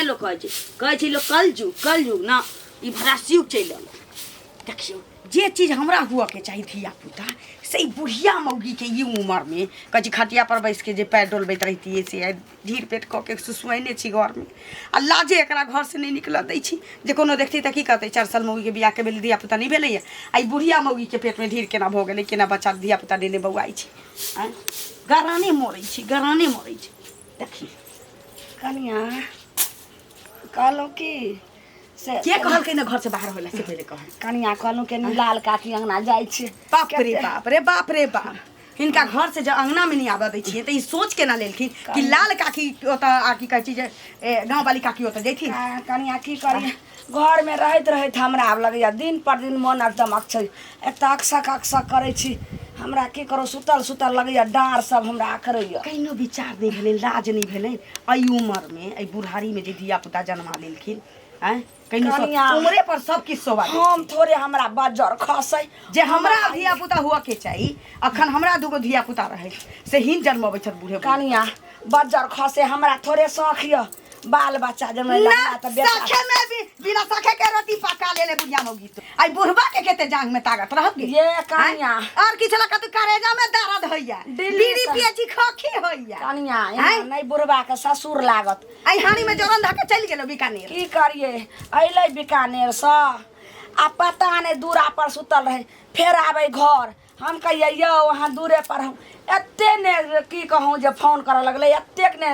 नहि लोक कहै छै, कहै छै लोक कलयुग कलयुग ना, ई भरासियुग चलि रहल। देखियौ जे चीज हमरा हुअके चाही धियापुता, से ई बुढ़िया मौगीके ई उमरमे कहै छी खटिया पर बैसिके जे पैर डोलबैत रहितियै, से आइ ढीर पेट कऽ के सुसुआइने छी घरमे, आ लाजे एकरा घरसँ नहि निकलऽ दै छी, जे कोनो देखतै तऽ की कहतै, 4 साल मौगीके बियाहके भेलै, धियापुता नहि भेलैए, आ ई बुढ़िया मौगीके पेटमे ढीर केना भऽ गेलै, केना बच्चा धियापुता नेने बौआइ छै? आँय, गराने मरै छै, गराने मरै छै। देखी कनिया, कहलहुँ की से के कहलकै ने घर से बाहर होला से पहिले कह। कनिया, कहलहुँ कि लाल काकी अंगना जाइ छी। बाप रे बाप रे बाप रे बाप, हिनका घर से जब अंगना में नहीं आबऽ दै छियै तऽ ई सोच केना लेलखिन कि लाल काकी ओतऽ आ की कहै छै जे गाँव वाली काकी ओतऽ जैथिन? कनिया, की करी, घरमे रहैत रहैत हमरा आब लगैया दिन पर दिन मन एकदम अकछै, एक तऽ अकसक अकसक करै छी हमरा, की करू, सुतल सुतल लगैया डाँर सब हमरा अकड़ैया। कहिनो विचार नहि भेलनि, लाज नहि भेलनि एहि उमरमे, एहि बुढ़ारीमे जे धिया पुता जन्मा लेलखिन? आँय, कहिनो सब कनिया। उमरे पर सब किछु शोभा दै हम छै। थोड़े हमरा बज्जर खसै जे हमरा धिया पुता हुअ के चाही, अखन हमरा दूगो धिया पुता रहै से हिन जन्मबै छथि बूढ़े बूढ़े। कनिया, बज्जर खसे हमरा थोड़े शौख यऽ बाल बच्चा जन्म ना तऽ बेटा साखे में भी बिना साखे के रोटी पका ले ले बुढ़िया मौगी तो। आई बुढ़बा के केते जांग में ताकत रहत गे? ये कनिया। आँय? और किछु लगा तू करेजा में दर्द होइया, दिल्ली बीड़ी से- पिए छी, खोखी होइया। कनिया, आँय? एना नहि, बुढ़बा के ससुर लागत। आई हानि में जोरन धके चलि गेलो बीकानेर। की करिए, अयलै बीकानेरसँ आ पता नहि दूरा पर सुतल रहै, फेर आबै घर, हम कहियै यौ अहाँ दूरे पर हूँ, एते ने की कहूँ जे फोन करऽ लगलै, एतेक ने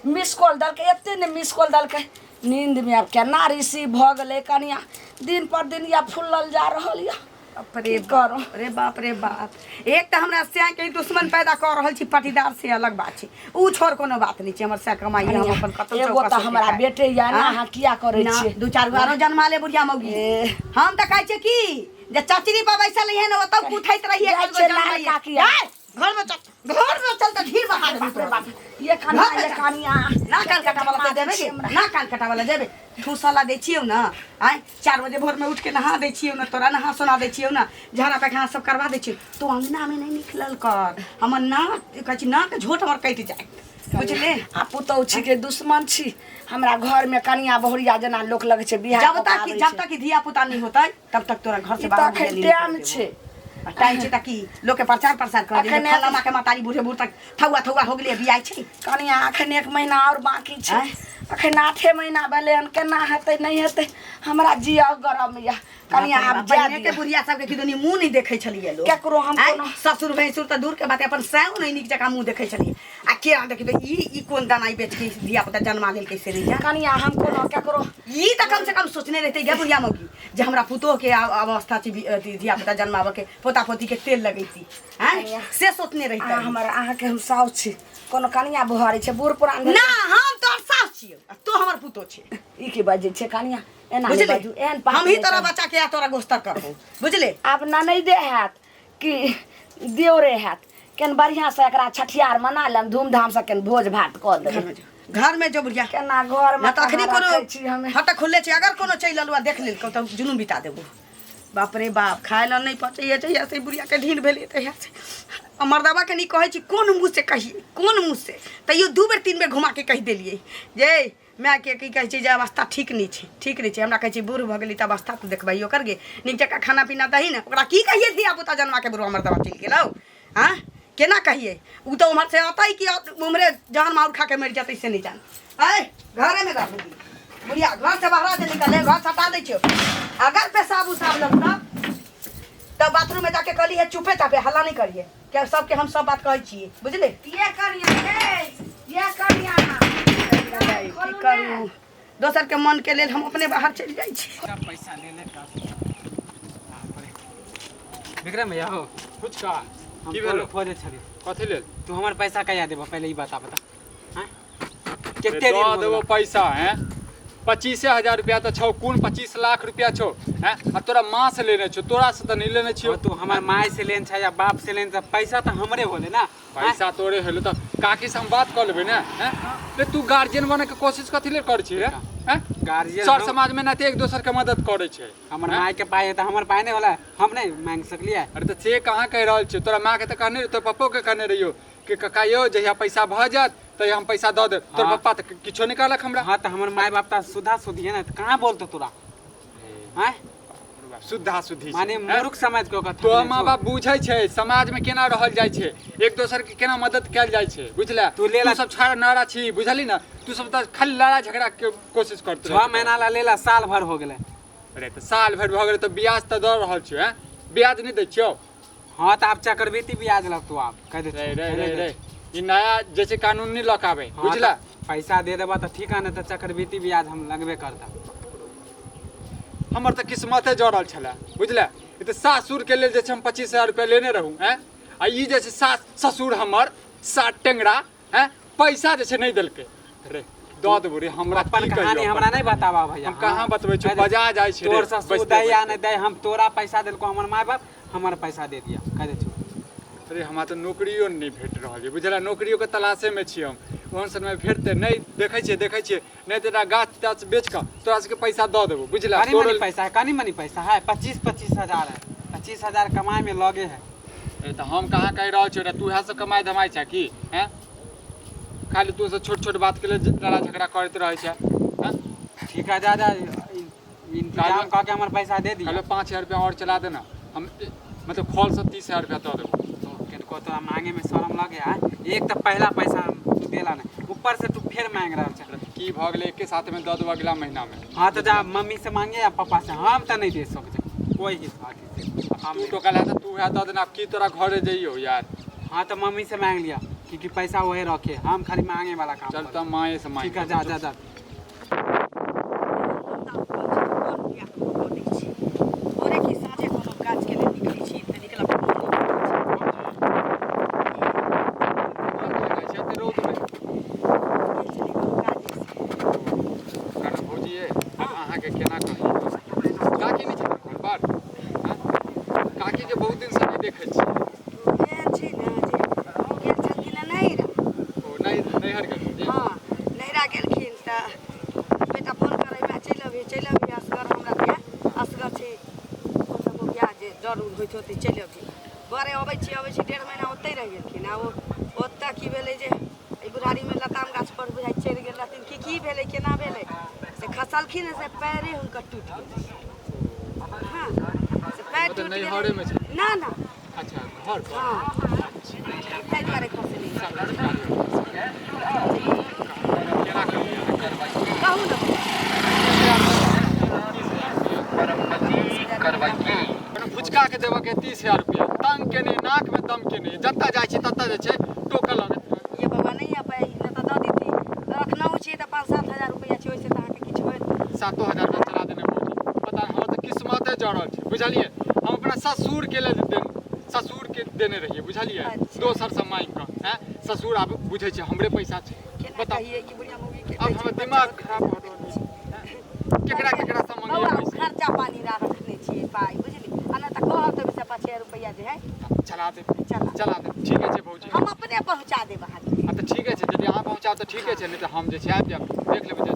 मिस कॉल देलकै, एते ने मिस कॉल देलकै, नींदमे आब केना रिसीव भऽ गेलै? कनिया, दिन पर दिन या फुलल जा रहल यऽ। बाप रे की करू? रे बाप रे बाप, एक तऽ हमरा सैं के दुश्मन पैदा कऽ रहल छी पाटीदार, से अलग बात छै, ऊ छोड़ कोनो बात नहि छै, हमर सैं कमाई हम अपन कतौ एगो चौका तऽ से हमरा खाय। बेटे यऽ ने। आँय? अहाँ किया करै ना, छियै? दू चार गो आरो जन्मा ले बुढ़िया मौगी। ए। हम तऽ कहै छियै की जे चचरी पर बैसल रहियै ने, ओतौ कुथैत रहियै। जाइ कतबो छियै लाल जन्मैयै। काकी। जाय, घर में चल, घर में चल तऽ ढीर बहा देबौ बाप रे तोरा। बाप, ये कनिया, घर में ये चल। कनिया। ना कान कटावला तऽ देबै गे, ना कान कटावला देबै, ठूसला दै छियौ ने? आँय, 4 बजे भोरमे उठि के नहा दै छियौ ने तोरा, नहा सोना दै छियौ ने, झाड़ा पैखाना सब करवा दै छियौ, तू अंगनामे नहि निकलल कर, हमर नाक कहै छी, नाक झोट हमर कटि जायत, बुझले? आ पुतहु छी के दुश्मन छी हमरा घरमे? कनिया बहुरिया जेना लोक लगै छै बियाह जब कऽ के तक आबै जब छै। तक धिया पुता नहि होतै तब तक तोरा घर से ई तऽ बाहर अखन नहि टाइम निकलऽ छै। देबो। आ टाइम छै तऽ की लोक के प्रचार प्रसार कर अखन फलामा के मातारी बूढ़े बूढ़ तक थौआ थौआ हो गेलै, बियाह छै। कनिया, अखन 1 महीना आओर बाकी छै। आँय? अखन 8 महीना भेलै हन, केना हेतै नहि हेतै, हमरा जिया गरम यऽ कनिया, आब जाय पहिने के दिअ। बुढ़िया सबके किदनी मुँह नहि देखै छलियै लोक केकरो हम आँय? कोनो ससुर भैंसुर तऽ दूर के बात, अपन सैं नहि नीक जकाँ मुँह देखै छलियै, आ के देखी तऽ ई कोन दनाई बेच के धिया पुता जन्मा लेलकै से नहि जान। कनिया, हम कोनो केकरो ई तऽ कम से कम सोचने रहते गे बुढ़िया मौगी जे हमरा पुतोह के अवस्था छै, अथी धिया पुता जन्माबऽ के, पोता पोती के तेल लगैती, आँय? कनिया। से सोचने रहितै। अहाँ हमर, अहाँके हम साउस छी, कोनो कनिया बुहारी छै, बूढ़ पुरान भेलै। ना, हम तोहर साउस छियौ आ तू हमर पुतोह छै। ई की बजै छै कनिया, एना नहि बुझले? बाजू, एहन पाप हम ही नहि तोरा करू। बच्चा के आ तोरा गोस्तर करबो, बुझले? आब ननैदे हैत कि देवरे हैत, केन बढ़िआँसँ एकरा छठियार मना लेब, धूमधामसँ केन भोज भात कऽ घर देबै। में जो, घर में जो बुढ़िया। केना घरमे ना तऽ अखनी कहाँ कोनो रखै छी हमे? हँ तऽ खुलले छै, अगर कोनो चलि एलौ आ देख लेलकौ तऽ जुनून बिता देबो। बाप रे बाप, खाय लए नहि पचैए जहिया से बुढ़िया के ढील भेलै तहिया से। आ मर्दबा के नहि कहै छी, कोन मुँह से कहियै, कोन मुँह से? तैयो 2 बेर 3 बेर घुमा के कहि देलियै जे मायके की कहै छै जे अवस्था ठीक नहि छै, ठीक नहि छै। हमरा कहै छै बूढ़ भऽ गेली तऽ अवस्था तऽ देखबही ओकर गे, नीक जकाँ खाना पीना दही ने। ओकरा की कहियै धिया पुता जन्मा के बुढ़वा मर्दबा चलि गेलौ? आँय, केना कहियै? ओ तऽ उम्हर से अतै कि उम्हरे जान मार खा के मरि जेतै से नहि जान। आँय, घरेमे रहू बुढ़िया, घर से बाहर जे निकले घर सटा दै छियौ। अगर पेशाब उसाब लगतौ तऽ बाथरूम में जाके कहली है, चुपे चापे, हल्ला नहीं करिए, क्या सबके हम सब बात कहै छियै, बुझले? ये कनिया ये, ये कनिया। की करू, दोसर के मन के लेल हम अपने बाहर चलि जाइ छी। पैसा ले ले काफी। बाप रे। विक्रम भैया हो। कुछ का हम की तोरे भेलो? खोजे छली। कथी लेल? तू हमर पैसा कहिया देबो, पहिले ई बता। बता हाँ? दऽ कते दिन हो देबो गेलो? पैसा हैं, 25,000 रुपया तऽ छौ, कोन 25 लाख रुपया छौ हैं? आ तोरा माँ से लेने छौ, तोरा से तऽ नहि लेने छियौ। ओ तू हमर माय से लेन छै या बाप से लेन छै, पैसा तऽ हमरे होले ना। पैसा तोरे हेलो तऽ काकी से हम बात कऽ लेबै ने हैं? रे तू गार्जियन बने के कोशिश कथी लेल करै छी रे हैं? गार्जियन सर समाज में नाते एक दोसर के मदद करै छै। हमर हैं? माय के पाइ है तऽ हमर पाइ नहि होला, हम नहि मांगि सकलियै? अरे तऽ से कहाँ कहि रहल छियौ, तोरा माँ के तऽ कहने रहियौ, तोरा पप्पो के कहने रहियौ कि काका यौ, जहिया पैसा भऽ जायत तहिया हम पैसा दऽ देब। तोर हाँ। पप्पा तऽ किछो नहि कहलक हमरा। हाँ, तऽ हमर माय बाप तऽ सुधा सुधी है ने, तऽ कहाँ बोलतो तोरा? आँय? शुद्धा शुद्धि छै, माने हैं? मूर्ख समझ के ओकरा तो थकने माँ छौ। बाप बुझै छै समाज में केना रहल जाइ छै, एक दोसर के केना मदद कयल जाइ छै, बुझले? तू लेला- तू सब छाड़ा नारा छी, बुझली ना? तू सब तऽ खाली लड़ाई झगड़ा के कोशिश करत 6 महीना ला लेला, साल भर हो गेलै। अरे तऽ साल भरि भऽ गेलै तऽ ब्याज तऽ दऽ रहल छियौ, हैं? ब्याज नहि दै छियौ? हाँ, तऽ आब चक्रवृद्धि ब्याज लगतौ, आब कह दे। रे रे रे रे, ई नया जे छै कानून नहि लऽ के आबै, बुझला? पैसा दे देबा तऽ ठीक है, नहि तऽ चक्रवृद्धि ब्याज हम लगबे करता। हमर तऽ किस्मते जड़ल छलै, बुझले? ई तऽ सासुर के लेल जे छै हम 25,000 रुपया लेने रहूँ, हैं? आ ई जे छै सास ससुर हमर सात टेंगरा, हैं, पैसा जे छै नहि देलकै। रे दऽ देबो रे, हमरा अपन की कहानी कहियौ हमरा अपन? नहीं बतावा भैया। हम कहाँ बतबै छियौ, कह दे, बजा जाइ छै रे, तोर ससुर बैसते दै या बैसते। नहीं दै, हम तोरा पैसा देलको, हमर माय बाप हमर पैसा दे दिया, कह दे छौ। अरे हमरा तऽ नौकरियो नहि भेट रहल यऽ, बुझलियै? नौकरियोके तलाशेमे छी हम, ओहन समयमे भेटतै नहि। देखै छियै, देखै छियै, नहि तऽ एकटा गाछ ताछ बेच कऽ तोरा सबके पैसा दऽ देबो, बुझलह? कनी मनी पैसा है, कनी मनी पैसा है, 25-25 हजार है, 25,000 कमाए में लगे है। ए, तऽ हम कहाँ कहि रहल छियौ रे, तू इएह सब कमाइ धमाइ छै की? हैं, खाली तू सब छोट छोट बातके लेल लड़ाइ झगड़ा करैत रहै छै, हैं? ठीक है, जा जा, इंतजाम कऽ के हमर पैसा दे दिया। कहलो 5,000 रुपया और चला देना, हम मतलब खोल से 30,000 रुपया दऽ देबो। तो किनको तोरा मांगे में शर्म लगे है? एक तऽ पहला पैसा तू देला नहीं, ऊपर से तू फिर मांग रहल छै। की भऽ गेलै, एके साथमे दऽ देबो अगिला महीनामे। हाँ, तो जा मम्मी से मांगे या पापा से, हम तो नहीं दे सकते कोई हिसाब से हम तू नहीं। टोकल है तऽ तू है दऽ देना, आब की तोरा घरे जइयौ यार। हाँ, तो मम्मी से मांग लिया, क्योंकि पैसा वही रखे, हम खाली मांगे वाला काम चल करी। तऽ माँए से माँग। ठीक है, जा जा जा। भोरे की साँझे कोनो काज के लेल निकलै छी तऽ निकलब। रौदमे गेल छली कोनो काज से। कारण भौजी ये, आब अहाँके केना कही, काकी नहि छथिन घर पर? हँ? काकीके बहुत दिनसँ नहि देखै छी। एहन छै ने जे गेल छलखिन हँ नैहरा। ओ नहि नैहर गेल छथिन? हँ, नैहरा गेलखिन तऽ बेटा फोन करै, माय चलि अबही, चलि अबही, असगर हमरा दिया असगर छी, ओसभ किया जे डर उर होइत होतै, चलि अबही। घरे अबै छी, अबै छी, 1.5 महीना ओतहि रहि गेलखिन। आ ओ ओतऽ की भेलै जे एहि बुढ़ारीमे लताम गाछ पर बुझाइ चढ़ि गेल रहथिन कि की भेलै, केना भेलै, से खसलखिन, से पैरे हुनकर टूटि गेलै। हँ, से पैर मतलब टूटि नैहरेमे गेलै। छथिन? ना ना। अच्छा, घर पर। हँ, ताहि दुआरे खसली। केना कही अहाँके? कहू ने। कोनो फुचका के देबऽ के 30,000 रुपया। तंग केने, नाक में दम केने, जतऽ जाइ छी ततऽ जे छै टोकऽ लगत। ये बाबा, नहि आ पाइ, नहि तऽ दऽ देती। रखनहु छियै तऽ 5-7 हजार रुपैआ छै, ओहिसँ तऽ अहाँके किछु होयत? 7,000 रुपया चला देने भौजी। पता नहि, हमर तऽ किस्मते जड़ल छै, बुझलियै? हम अपना ससुर के लेल ससुर के देने रहियै, बुझलियै? अच्छा। दोसर से मांगि कऽ, हैं, ससुर आब बुझै छै हमरे पैसा छै। केना बताउ। कहियै कि बुढ़िया मौगी के आब दै छै हमर बच्चा। दिमाग खराब भऽ रहल छै, हैं? केकरा केकरा से बौआ, मंगियै पैसा? खर्चा पानी ला रखने छियै पाइ, बुझली? आ नहि तऽ कहब तऽ ओहिसँ 5,000 रुपैआ जे है चला देब। चला। चला देब, ठीके छै भौजी। हम अपने पहुँचा देब अहाँके। आ तऽ ठीके छै, यदि अहाँ पहुँचाउ तऽ ठीके छै, नहि तऽ हम जे छै आबि जायब, देख लेबै जे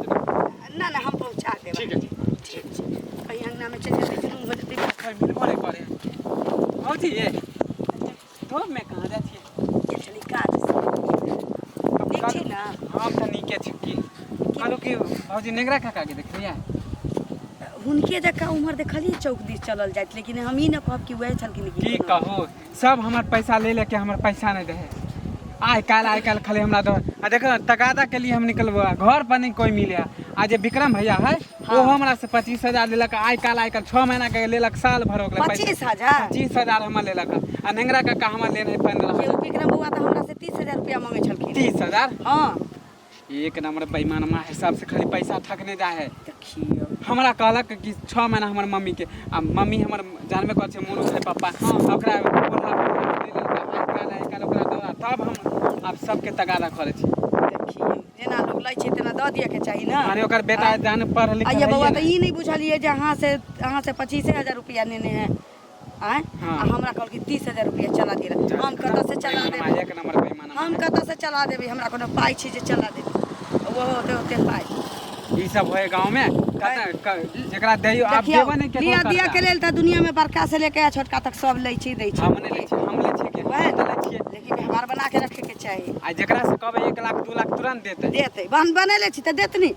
ना ना, हम पहुँचा देब। ठीके छै। ठीक छै, कहीं अङ्गनामे चलि जेतै, जुलूम हो जेतै। कोई मिलबो नहीं करे। भौजी ये, धूप में कहाँ जाइ छियै? गेल छली काज से। नीक छी ने? हम तऽ नीके छी। की कहलहुँ कि भौजी, नेंगरा काका के देखलियै? हुनके जकाँ उम्हर देखलियै चौक दिस चलल जाइत, लेकिन हम ई न कहब कि वएह छलखिन की कोनो। कहू, सब हमर पैसा ले लेके हमर पैसा नहीं दे है। आइ काल्हि, आइ काल्हि खाली हमरा दो। आ देखो ने, तगादा के लिए हम निकलबो, घर पर नहीं कोई मिले। आ जे विक्रम भैया है, वो हमरा से 25,000 लेलक। आइ काल्हि, आइ काल्हि 6 महीना के लेलक, साल भर हो गेलै। 25,000? 25,000 हमर लेलक। आ नेंगरा काका हमर लेने 15। ये विक्रम बौआ तऽ हमरा से 30,000 रुपया मांगे छलखिन। 30,000? हँ। एक नंबर बेईमानमा है, सबसे खाली पैसा ठकने जाए है। देखियौ। हमरा कहलक कि 6 महीना हमर मम्मी के, आ मम्मी हमर जानबे करै छै, मोनू छै पप्पा, ओकरा ओढ़ा ले लेलकै। आइ काल्हि, आइ काल्हि ओकरा दौड़ा, तब हम आब सबके तगादा करै छी। देखियौ, जेना लोग लै छै तेना दऽ दिअ के चाही ने। माने ओकर बेटा जान पढ़ लिख आ ये बौआ, तऽ ई नहि बुझलियै जे अहाँ से 25,000 रुपया नेने है आँय? हाँ। आ हमरा कहलखिन 30,000 रुपया चला दिअ। हम कतऽ से चला देबै? एक नंबर बेईमानमा। हम कतऽ से चला देबै? हमरा कोनो पाइ छै जे चला देबै? ओहो होते होते पाइ ई सब होय गाँव में जेकरा दैयो आब देखियौ, देबो नहि केकरो। लिअ दिअ करता। के लेल तऽ दुनिया में बड़का से लेके आ छोटका तक सब लै छै, दै छै। हम नहि लै छियै, हम लै छियै कि? वएह हम तऽ लै छियै। लेकिन व्यवहार बना के रखे के चाही। आ जकरा से कहबै 1 लाख 2 लाख तुरंत देतै। देतै, बहन बनेले छी तऽ देतनी।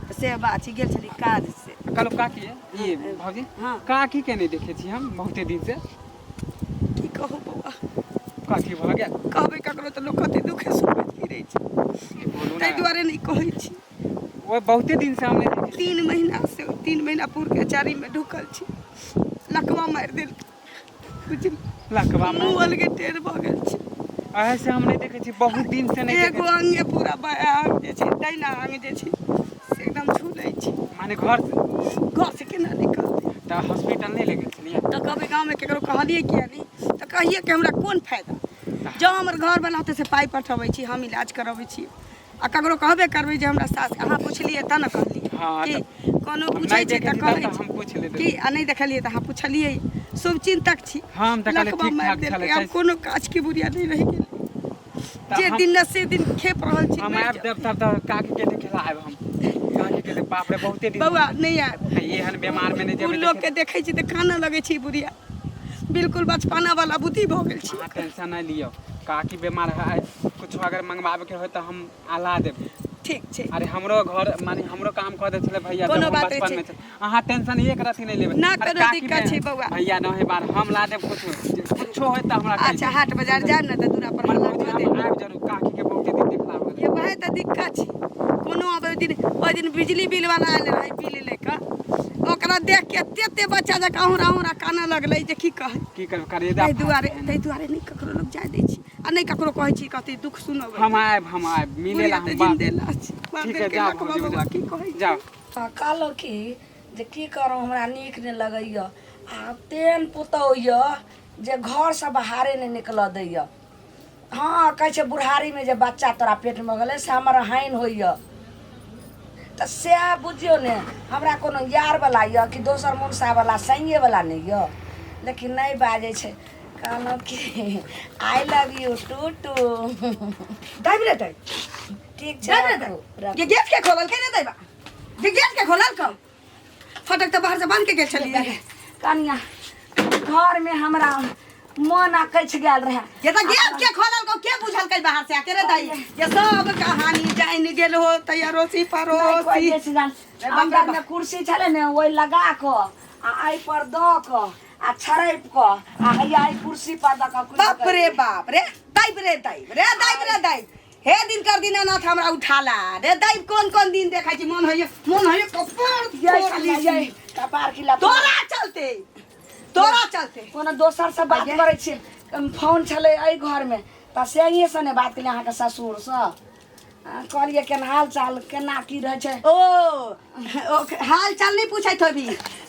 तऽ से बात छै, गेल छली काज से। कहलहुँ काकी, ई भौजी। हाँ। काकी के नहि देखै छी हम बहुते दिन से। की कहू बौआ। कथी भऽ गेल? कहबै ककरो तऽ लोक कहतै दुखे सुखै की रहै छै। बोलू ताहि ने। दुआरे नहि कहै छी। ओ बहुते दिन से हम नहि देखै छी। 3 महीना से, 3 महीना पूर के चारिम में ढुकल छी। लकवा मारि देलकै, बुझली? लकवा मारि? मुँह अलगे टेढ़ भऽ गेल छै। अहे से हम नहि देखै छी, बहुत दिन से नहि एगो देखै छी। अंगे पूरा बायां अंग जे छै, दाहिना अंग जे छै से एकदम झूलै छै। माने घर से? घर से केना निकलतै? तऽ हॉस्पिटल नहि ले गेल छलियै? तऽ कहबै गाँवमे ककरो कहलियै किया नहि, तऽ कहिए के हमरा कोन फायदा? जँ हमर घरवला होतै से पाइ पठबै छी, हम इलाज करबै छी। आ ककरो कहबे करबै जे हमरा सास, अहाँ पुछलियै तब ने कहलियै। हाँ, कि तऽ कोनो हम पूछै नहि छै देखै तऽ छी तब कहै तऽ छी हम पूछि लेबै। की आ नहि देखलियै तऽ अहाँ पुछलियै, शुभचिन्तक छी। हम तऽ कहलियै लकवा ठीक मारि ठाक देलकै, छलै। आब कोनो काज के बुढ़िया नहि रहि गेलै। तऽ जे दिन न से दिन खेप रहल छी। हम मरि आबि जाउ। देब तब तऽ काकी के देखे ला आयब हम। काकी के बाप रे, बहुते दिन। बौआ, नहि आयब। एहन बीमार में नहि ओ जेबै। लोक के देखै छी तऽ कानऽ लगै छी। बुढ़िया बिल्कुल बचपना वाला बुद्धि भऽ गेल छी। अहाँ टेंशन नहि लियौ, काकी बीमार है, कुछो अगर मंगवाबे के होय तऽ हम आला देब। ठीक छै। अरे हमरो घर माने हमरो काम कऽ दै छलै भैया जब कोनो हम बात नहि बचपन छै। में छल। अहाँ टेंशन एक रत्ती नहि लेबै। ना अरे कोनो काकी दिक्कत छै बौआ। भैया न है बार, हम ला देब। कुछो कुछो होय तऽ हमरा कहि अच्छा, देब। हाट बाजार जायब ने तऽ दूरा पर हमर हल्ला भौजी कऽ हम देब। आबि जरूर, काकी के बहुते दिन देखला हो ये वएह तऽ दिक्कत छै। कोनो आब ओहि दिन, ओहि दिन बिजली बिल वाला आयल रहै बिल लऽ कऽ, ओकरा देख के एते एते बच्चा जकाँ हुरा हुरा कानऽ लगलै जे की कहै। की करब करेजा। ताहि दुआरे नहि ककरो लग जाय दै छी आ नहि ककरो कहै छी, कथी दुख सुनबै। हम आयब, हम आयब मिले ला। बुढ़िया तऽ हम बाप जिन्दे लाश छै। मार ठीक है, देलकै जाओ लकवा। भौजी, बौआ, जाओ। की कहै छी? जाओ। आ कहलहुँ कि जे की करू, हमरा नीक नहि लगैए। आ तेहन पुतहु यऽ जे घरसँ बाहरे नहि निकलऽ दैए। हँ, कहै छै बुढ़ारीमे जे बच्चा तोरा पेटमे गेलै से हमर हानि होइए। तऽ सएह बुझियौ ने, हमरा कोनो यारवला यऽ कि दोसर मुनसावला सैंयेवला नहि यऽ, लेकिन नहि बाजै छै। कहलहुँ कि I love you too too. दाबि रे दाबि। ठीक छै। दाबि रे राखू। दाबि। राखू। ये गेट के खोलल के रे दैबा? ये गेट के खोलल कब? फटक तऽ बाहर से बांध के गेल छलियै। कनिया, घरमे हमरा मन अकछि गेल रहए। ये तऽ गेट के खोलल को के बुझल के बाहर से आके रे दाई? ये सब कहानी जान गेल हो त अड़ोसी नहि कोइ पड़ोसी। बेसी जान। रे बाप रे। अन्दरमे बाप। कुर्सी छलै ने, ओहि लगा कऽ आ एहि पर दऽ कऽ आ छड़पि कऽ आ हैया एहि कुर्सी पर दऽ कऽ। बाप रे बाप रे, दाइब रे दाइब रे दाइब रे दाइब, हे दिन कर दीनानाथ हमरा उठाला रे दाइब। कोन कोन दिन देखै छी, मन होइए, मन होइए कपार ये फोड़ ली। कनिया, ये कपार की लपा। तोरा चलते, तोरा चलते। कोनो दोसरसँ बात आगे। करै छियै, फोन छलै एहि घरमे तऽ सहीसँ नहि बात केलियै अहाँके ससुरसँ। कहलियै केना हाल चाल, केना की रहै छै। ओ हाल चाल नहि पूछैत होबी,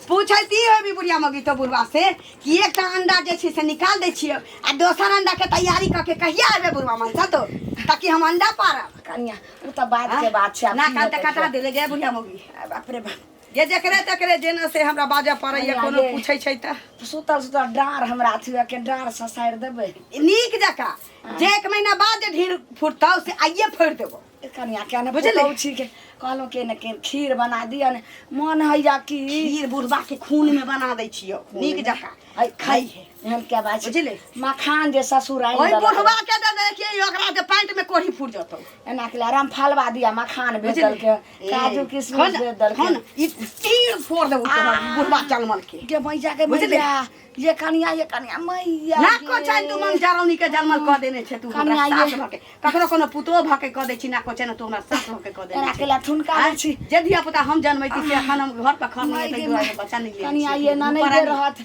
पूछैत ई होबी बुढ़िया मौगी तो बुढ़वा से कि एकटा अंडा जे छै से निकाल दै छियै आ दोसर अंडा के तैयारी कऽ के कहिया एबै बुढ़वा मनसा तो, ताकि हम अंडा पारब। कनिया, ओ तऽ बात के बात छै, आब ना की कान तऽ हेतै? कटा देले गे बुढ़िया मौगी। बाप रे बाप। जे जकरे तकरे जेना से हमरा बाजऽ पड़ैया। कनिया, कोनो ये। पूछै छै तऽ सुतल सुतल डाँर हमरा अथी के डाँर ससारि देबै। नीक जकाँ जे एक महीना बाद जे ढीर फुटतौ से आइए फोड़ि देबो। कनिया, क्या ने बुझली? पुतहु छी के कहलहुँ के ने के खीर बना दिअ ने, मन होइया कि खीर बुढ़बा के खून में बना दै छियौ, नीक जकाँ है खाइ है। एहन क्या बात छै? बुझली? मखान जे ससुर आनि ओहि देलक। बुढ़बा के दे देखिए, ओकरा जे पैंट में कोढ़ी फूट जतौ। एना के रामफलवा दिया, मखान भेज बुझली? देलकै, काजू किशमिश भेज देलकै। खन ई तीर फोड़ देबौ तोहर बुढ़बा चलमल के। के मैया के बुझली? मैया, ये कनिया, ये कनिया, मैया ना गे। को चाहे तू मन जरौनी के जलमल कऽ देने छै तू हमरा। कनिया, सास ये- भऽ के ककरो कोनो पुतोह भऽ के कऽ दै छी ना को चाहे तू हमरा सास भऽ के कऽ देने एना छै। के ला ठुनका दै छी। जे धिया पुता हम जनमैती से एखन हम घर पर खर नहि माय ताहि गे दुआरे माय। बच्चा नहि लेने कनिया, छियै। ये ननैद रहत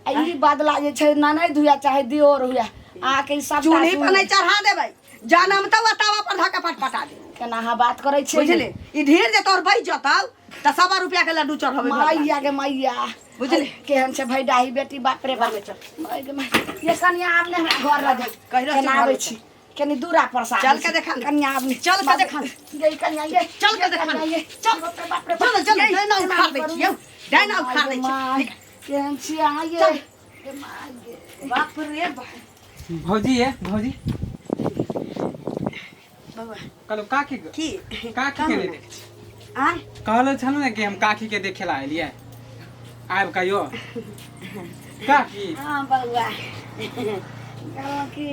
आ ई बदला जे छै, ननैद हुए चाहे दियोर हुए, अहाँके ई सबटा चूल्ही पर नहि चढ़ा देबै, जनम तऽ तावा पर धऽ के पटपटा दे। केना अहाँ बात करै छियै? बुझली, ई ढेर जे तोहर बचि जतौ तऽ 125 रुपया के लड्डू चढ़बै भगवान। मैया के मैया। बुझली? केहन छै भैडाही बेटी, बाप रे बाप, माय गे my. ये कनिया, आब ने हमरा घर लऽ जाउ। कहि रहल छी केना घर आबै लऽ छी? कनि दूरा पर से चल के देखा ने। कनिया, आब ने। चल के देखा ने। ये कनिया, ये चल के देखा ने। कनिया, ये चल। बाप रे बाप रे बाप। चल चल। ये, डायना केना उखाड़ दै करू? छियौ, डायना उखाड़ दै my, छियौ। केहन छी अहाँ ये? चल। ये my गे। बाप रे बाप। भौजी, ये भौजी। बौआ। कहलहुँ काकी की? काकी के नहि देखै छी। आँय? कहलो छलहुँ ने कि हम काकी के देखे ला एलियै, आबि कहियो काकी। हाँ बौआ। कहलहुँ कि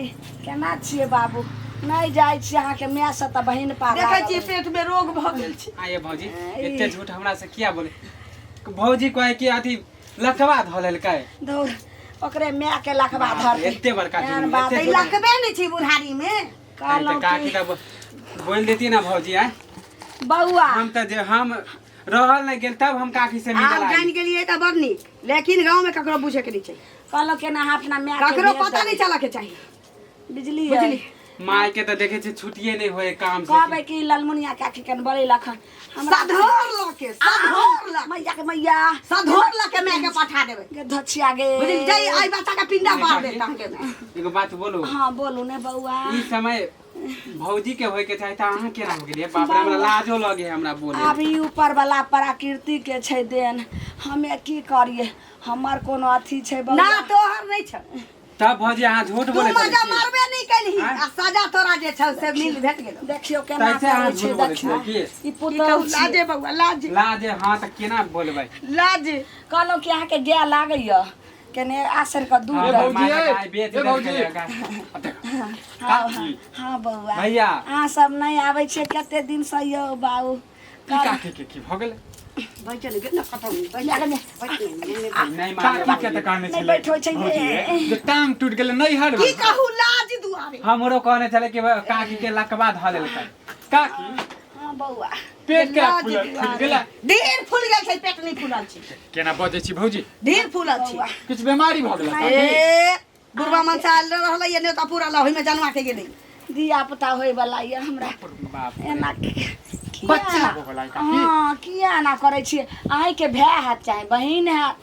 केना छियै बाबू नहि जाइ छी अहाँके मायसँ तऽ बहिन पार देखै लागल छियै अछि। पेट में रोग भऽ गेल छै। आये भौजी, एते झूठ हमरा से किया बोले भौजी? कहे कि अथी लकवा धऽ लेलकै। धौर, ओकरे माय के लखबा बाप रे, धरतै। एते बड़का एहन जुलुम, बात एते तऽ ई लकबे नहि छै बुढ़ारी में। कहलहुँ तऽ काकी कि तऽ बोल देती ना भौजी आय। बौआ, हम तऽ जे हम रहल नहि गेल तब हम काकी से मिलल आब आयल। जानि गेलियै तऽ बड़ नीक, लेकिन गाँव में ककरो बुझे के नहि चाही। कहलहुँ केना अहाँ अपना माय के ककरो भेज पता देबै। नहि चलऽ के चाही। बुझलियै? बुझली। माय के तऽ देखे छी छुट्टिए नहि होए काम से। कहबै कि ललमुनिया काकी कन बरेलक हन हमरा। सधोर लऽ के, सधोर लऽ के, मैया के मैया। सधोर लऽ के माय के पठा देबै। गे धोछिया गे। बुझली, जै एहि बच्चा के पिंडा मार देत अहाँके माय। एगो बात बोलू? हाँ, बोलू ने बौआ। ई समय भौजी के होए के चाही तऽ अहाँ केना हो गेलियै? बाप रे, हमरा लाजो लगे हमरा बोले। आब ई ऊपर वाला प्रकृति के छै देन, हमे की करिए? हमर कोनो अथी छै बौआ? ना, तोहर नहि छ। तब भौजी अहाँ झूठ तू बोले मजा मारबे नहि केलही। आँय? आ सजा तोरा जे छौ से मिल भेट गेलौ। देखियौ केना तैसे अहाँ करै छै। झूठ बोलै देखियौ छियै की? ई की पुतहु कहू, छियै। लाजे बौआ, लाजे। लाजे, हाँ, तऽ केना बोलबै? लाजे। कहलहुँ कि अहाँके गाय लागैया केने आसर के दूध। हाँ, ए भौजी, माय ए, गाय बेच ए देलकै भौजी। गाय। आ देख, हाँ। काकी। हाँ बौआ। भैया। अहाँ सब नहि आबै छियै कते दिनसँ यौ बाबू? ई काकी के की भऽ गेलै? बैठल गेल ने खतम। बैठल ने। नहि मारियौ काकी के तऽ भौजी। कहने नहि छलै बैठो छै। भौजी, ए, जे टांग टूटि गेलै नैहर की में। कहू, लाज दुआरे। हमरो कहने छलै कि काकी के लकवा धऽ लेलकै। काकी। हाँ बौआ। पेट के लाज फूलल फूलि दुआरे। गेलै? ढेर फूल गेल छै, पेट नहि फूलल छै। केना बजै छी भौजी? ढेर फूलल छै। बौआ। किछु बीमारी भऽ गेलै काकी? ए बुढ़वा मनसा आयल रहलै ये नेता पूरा लऽ, ओहिमे जनवा के गेलै। धिया पुता होय वाला यऽ हमरा। बाप रे। एना किया? बच्चा होबऽ वाला है काकी? हाँ, किया एना करै छियै? अहीँके भाय हैत चाहे बहिन हैत,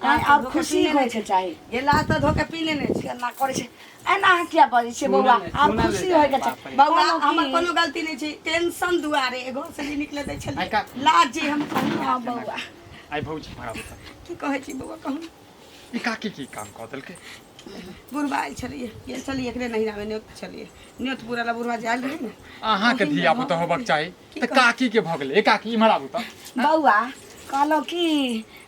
आँय, आओर खुशी होइके चाही। ये लाज तऽ धोके पी लेने छै। केना करै छै एना? अहाँ किया बजै छियै बौआ? सुनल- आब सुनल खुशी नहि होइके बाप चाही रे। बौआ, कहलहुँ हमर कि- कोनो गलती नहि छै, टेंशन दुआरे एगो से नहि निकले दै आइ छलियै। का- लाज जे हम कहू। हाँ बौआ। आइ भौजी हमरा बता। की कहै छी बौआ, कहू। ई काकी की काम कऽ देलकै? बुढ़वा आयल छलियै, गेल छलियै एकरे नहिरामे न्योत छलियै, न्योत पूरा ला बुढ़वा जे आयल रहै ने। अहाँके धिया पुता होबक चाही तऽ काकी के भऽ गेलै। ए काकी, इम्हर आबू तऽ। बौआ, कहलहुँ कि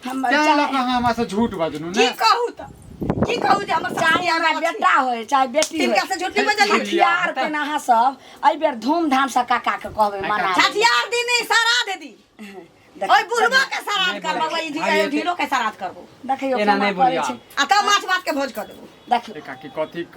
हम तें लऽ चाहे कऽ अहाँ हमरा से झूठ बजलू की ने। कहू तऽ, की कहू जे हमर चाहे सासु हमरा बेटा होय चाहे बेटी तिनका होय, से झूठ नहि बजलियै। छठियार के अहाँ सब एहि बेर धूमधाम से काका के कहबै मना। छठियार दिन नहि, श्राद्ध दिन। ओहि बुढ़वा के श्राद्ध करबो, ओहि ढीलो के श्राद्ध करबो। देखियौ एना केना नहि करै बोलियौ। छै। आ तब माछ भात के भोज कऽ देबो। देखियौ। ए काकी, कथी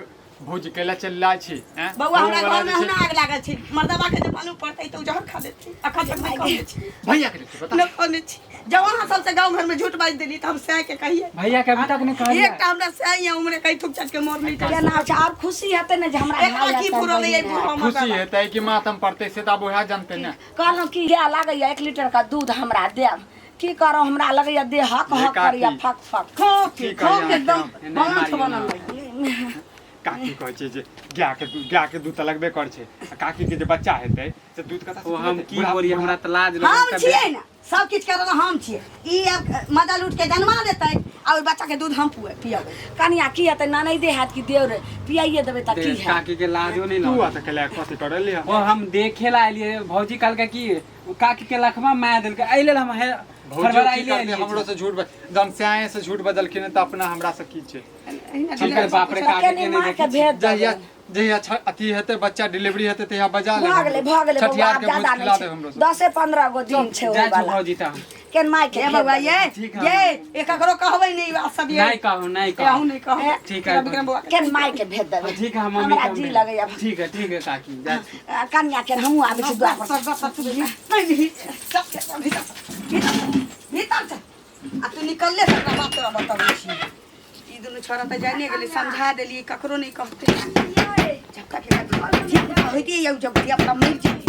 भौजी कैला चिल्लाइ छी ऐं? बौआ, हमरा बौआ घर में जे छै- हुना आग लागल छै। मर्दबा के जे मालूम पड़तै तऽ ओ जहर खा लेतै। अखन तक नहि कहने छी। भैया के देखियौ, बता। नहि कहने छी। जब अहाँ सबसे गाँव घर में झूठ बाजि देली तऽ हम सएह के कहियै। भैया के अभी तक नहीं कहलियै। एकटा हमरा सएह यऽ, उम्रे कहीं थुक चाट के मोर नहीं। केना छै? आब खुशी हेतै ने जे हमरा एकरा भाय की हेतै, फुरल बहिन ये हैत। बुढ़वा खुशी मर्दबा। हेतै कि मातम पड़तै से तऽ आब उएह जानतै ने। कहलहुँ कि गाय लागैया 1 लीटर के दूध हमरा देब। की करब, हमरा लगैया देह हक ये हक करैया। काकी। फक फक खोक की खोक कहियै एकदम अहाँके हम? बाँठ नहि बनल मारियौ। रहै। काकी कहै छै जे गाय के दूध, गाय के दूध तऽ लगबे करै छै, आ काकी के जे बच्चा हेतै से दूध कतऽ से ओ हम पिलेतै? की बुढ़ा- बोलिए, हमरा तऽ लाज हम लगै। छियै ने सब किछु करल, हम छियै। ई आब मजा लूट के जन्मा देतै आ ओहि बच्चा के दूध हम पुए पियबै। कनिया, की हेतै? ननैदे हैत कि देवर, पियाइए देबै तऽ की हैत? काकी के लाजो नहीं तू लगे। आ तऽ कैला कथी करलियै? ओ हम देखे ला एलियै, भौजी कहलकै कि काकी के लखवा मार देलकै, एहि लेल हम हे भौजी की हड़बड़ाइले करतै? एलियै। हमरो से झूठ जहन स्याहे से झूठ बजलखिन तऽ अपना हमरा से की छै? ठीक है, बाप रे, काकी केनी के नहीं माँ के देखै छी। भेज जहिया देबै। जहिया अथी हेतै, बच्चा डिलीवरी हेतै, तहिया बजा भऽ गेलै, भऽ गेलै बौआ, छठियार आब के भोज ज्यादा खिला नहि देब हमरो छै, से। 10-15 गो दिन छै जाइ ओहि छी वाला। भौजी तऽ हम। केन माय के ये भेज बौआ, देबै। ये ठीक है। ये ये ककरो कहबै नहीं बात सब ये। नहीं कहू, नहीं ये अहूँ कहू। नहीं कहबै। ठीक है। विक्रम बौआ के केन माय के भेज देबै। ठीक है, हम मम्मी हमरा के हम जी भेज- लगैया। ठीक है, ठीक है काकी, जाइ छी। आ, कनिया के हमहूँ आबै छी द्वार पर। सब सब सब नहीं नहीं, सब के सब भीतर चल, भीतर चल, भीतर चल। आ तू निकलले से ओकरा बात तोरा बताबै छी। ई दुनू छोरा तऽ जाने गेलै, समझा देलियै, ककरो नहीं कहते। झपका के धिया पुता होइते यौ, जब धिया पुता मरि जेतै।